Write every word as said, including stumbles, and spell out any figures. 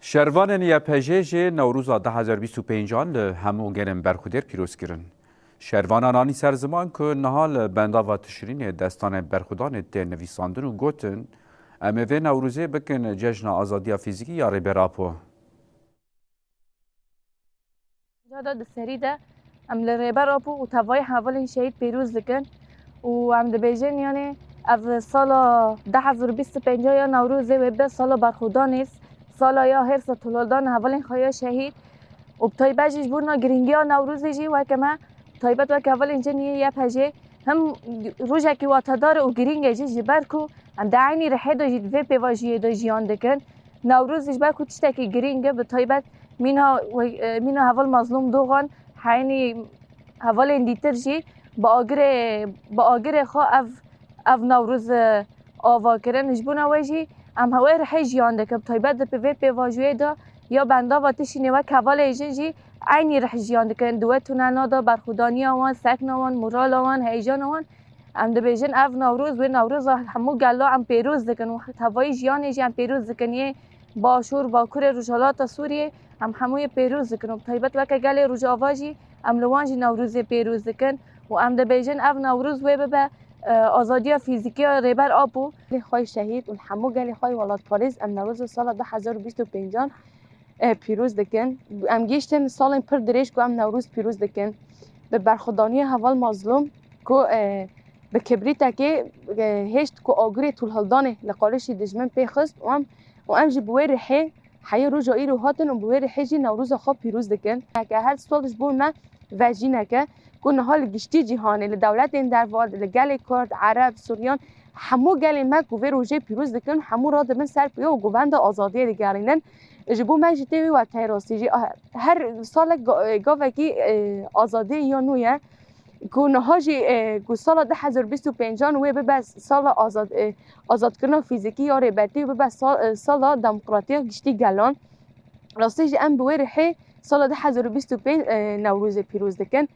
Şervanên Y P J jî Newroza du hezar bîst û pêncan li hemû gelên berxwedêr pîroz kirin. Şervanan anî ser ziman ku niha li bendava Tişrînê destanên berxwedanê tên nivîsandin û gotin, Em ê vê Newrozê bikin cejna azadiya fîzîkî ya Rêber Apo. Ca de di serî de em li Rêber Apo û tevayî hevalên şehîd pêroz dikin û em dibêjin, yanî ev sala du hezar û bîst û pênc ya Newrozê wê be sala berxwedanê, sala ya hêrsa tolhildan hevalên xwe ya şehîd û bi taybet jî ji bo na girîngiya Newrozê jî weke me, taybet weke hevalên cem yê Y P J, him rojekî watedar û girîng e jî, ji ber ku em di eynî rihê de jî di vê pêvajoyê de jiyan dikin. Newroz ji ber ku tiştekî girîng e, bi taybet mîna we-, e, mîna heval Mazlûm Dogan, heynî hevalên dîtir jî bi agirê, bi agirê xwe ev, ev Newroz, e, ava kirin. Ji bona wê jî em wê rihê jiyan dikin. Bi taybet di vê pêvajoyê de ya bendava Tişrînê wek hevalên jin jî eynî rih jiyan dikin. Di wê tunela de berxwedaniya wan, sekna wan, morala wan, heyjana wan. Em dibêjin ev Newroz, wê Newroza hemû gela em pêroz dikin û tevayî jiyanê jî em pêroz dikin. Yê Başûr, Bakurê, Rojhilata Sûriyê em hemû yê pêroz dikin û bi taybet weke gelê Rojava jî em li wan jî Newrozê pêroz dikin û em dibêjin ev Newroz wê bibe, e, azadiya fîzîkî ya Rêber Apo. Gelê xwe yê şehîd û li hemû gelê xwe yê welatparêz em Newroza sala du hezar û bîst û pêncan e, pîroz dikin. Em gihîştin salên pir dirêj ku em Newroz pîroz dikin. Bi berxwedaniya heval Mazlûm ku, e, bi kibrîtekê, e, hêşt ku agirê tolhildanê li qalişî dijmin pê xist û em, û em jî bi wê rihê heyê roja îro hatin û bi wê rihê jî Newroza xwe pîroz dikin. Her sal ji bo me vejînek e ku niha li giştî cîhanê, li dewletên derva, li gelê Kurd, Ereb, Suryan, hemû gelên me ku vê rojê pîroz dikin, hemû radibin ser pêya û govenda azadiyê digerînin. Ji bo me jî tê wî weteyê rastî jî, ah, her salek ga-, gavekî, e, azadiyê ya nû ye. Ku niha jî, e, ku sala du hezar bîst û pêncan wê bibe sala azad-, e, azadkirina fîzîkî ya rêbertî û bibe sa-, e, sala demokratiya giştî gelan. Rastî jî em bi wê rihê sala du hezar û bîst û pênc, e, Newrozê pîroz dikin.